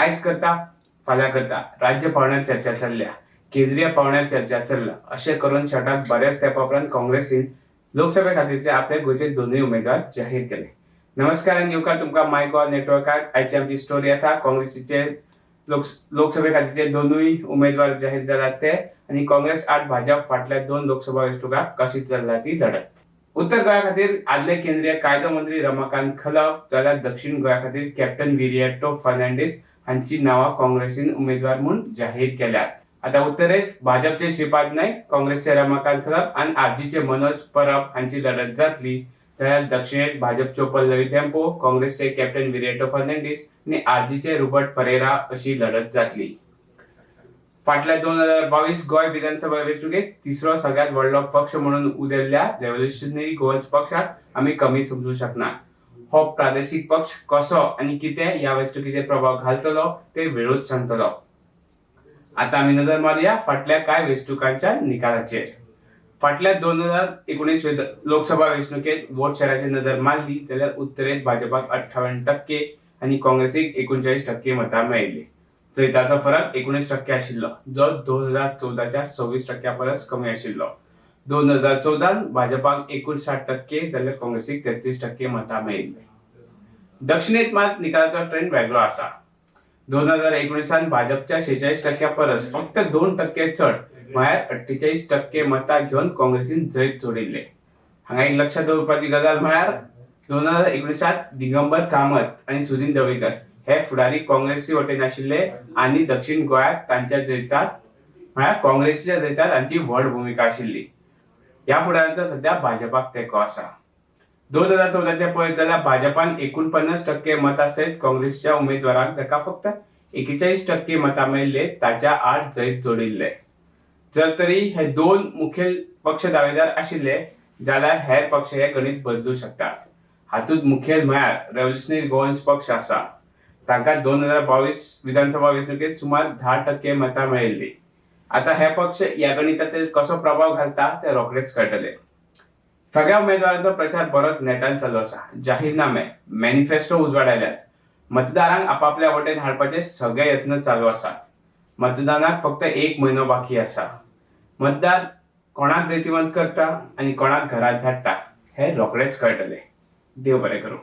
आयज करता, फाल्यां करता, राज्य पांवड्यार चर्चा चल्ल्या, केंद्रीय पांवड्यार चर्चा चल्ल्या, अशें करून शेवटाक बऱ्याच तेंपा उपरांत काँग्रेसीन लोकसभे खातीरचे आपले गोंयचे दोनूय उमेदवार जाहीर केले. नमस्कार आनी येवकार तुमकां माय गोवा नेटवर्कार. आयची आमची स्टोरी आसा काँग्रेसीचे लोकसभे खातीरचे दोनूय उमेदवार जाहीर जाल्यात ते आनी काँग्रेस आड भाजप फाटल्या दोन लोकसभा वेंचणुकांक कशी चल्ल्या ती लढत. उत्तर गोंया खातीर आदले केंद्रीय कायदो मंत्री रमाकांत खलप जाल्यार दक्षीण गोंया खातीर कॅप्टन विरियाटो फर्नांडीस हांची नांवां काँग्रेसीन उमेदवार म्हूण जाहीर केल्यात. आतां उत्तरेत भाजपचे श्रीपाद नायक, काँग्रेसचे रमाकांत खलप आनी आरजीचे मनोज परब हांची लढत जातली, जाल्यार दक्षिणेत भाजपच्यो पल्लवी धेंपो, काँग्रेसचे कॅप्टन विरियाटो फर्नांडीस आनी आरजीचे रुबर्ट परेरा अशी लढत जातली. फाटल्या 2022 गोंय विधानसभा वेंचणुकेत तिसरो सगळ्यात व्हडलो पक्ष म्हणून उदेल्ल्या रेव्होल्युशनरी गोवन्स पक्षाक आमी कमी समजूं शकना. हो प्रादेशीक पक्ष कसो आनी कितें ह्या वेंचणुकेचेर प्रभाव घालतलो ते वेळूच सांगतलो. आतां आमी नदर मारुया फाटल्या कांय वेंचणुकांच्या निकालाचेर. फाटल्या 2019 लोकसभा वेंचणुकेत वोट शेराचेर नदर मारली जाल्यार उत्तरेत भाजपाक 58% आनी काँग्रेसीक 39% मतां मेळिल्लीं. जैताचो फरक 19% आशिल्लो, जो 2014च्या 26% परस कमी आशिल्लो. 2014 भाजपाक 59% जाल्यार काँग्रेसीक 33% मतां मेळिल्लीं. दक्षिणेत मात निकालाचो ट्रेंड वेगळो आसा. 2019 भाजपच्या 46% परस फक्त 2% चड म्हळ्यार 48% मतां घेवन काँग्रेसीन जैत जोडिल्लें. हांगा एक लक्षात दवरपाची गजाल म्हळ्यार 2019 दिगंबर कामत आनी सुदिन ढवळीकर हे फुडारी काँग्रेसी वटेन आशिल्ले आनी दक्षीण गोंयांत तांच्या जैतात म्हळ्यार काँग्रेसीच्या जैतात तांची व्हड भुमिका आशिल्ली. ह्या फुडाऱ्यांचो सद्या भाजपाक तेंको आसा. 2014 पळयत जाल्यार भाजपान 49% मतां सयत काँग्रेसच्या उमेदवाराक, जाका फक्त 41% मतां मेळिल्ले, ताच्या आड जैत जोडिल्ले. जर तरी हे दोन मुखेल पक्ष दावेदार आशिल्ले जाल्यार हेर पक्ष हे गणीत बदलू शकतात. हातूंत मुखेल म्हळ्यार रेव्होल्युशनरी गोवन्स पक्ष आसा. तांकां 2022 विधानसभा वेंचणुकेत सुमार 10% मतां मेळिल्लीं. आतां हे पक्ष ह्या गणिताचेर कसो प्रभाव घालता ते रोखडेच कळटले. सगळ्या उमेदवारांचो प्रचार बरोच नेटान चालू आसा. जाहीरनामे, मॅनिफेस्टो उजवाडायल्यात. मतदारांक आपापल्या वटेन हाडपाचे सगळे यत्न चालू आसात. मतदानाक फक्त एक म्हयनो बाकी आसा. मतदार कोणाक जैतिवंत करता आनी कोणाक घरात धाडटा हे रोखडेच कळटले. देव बरें करूं.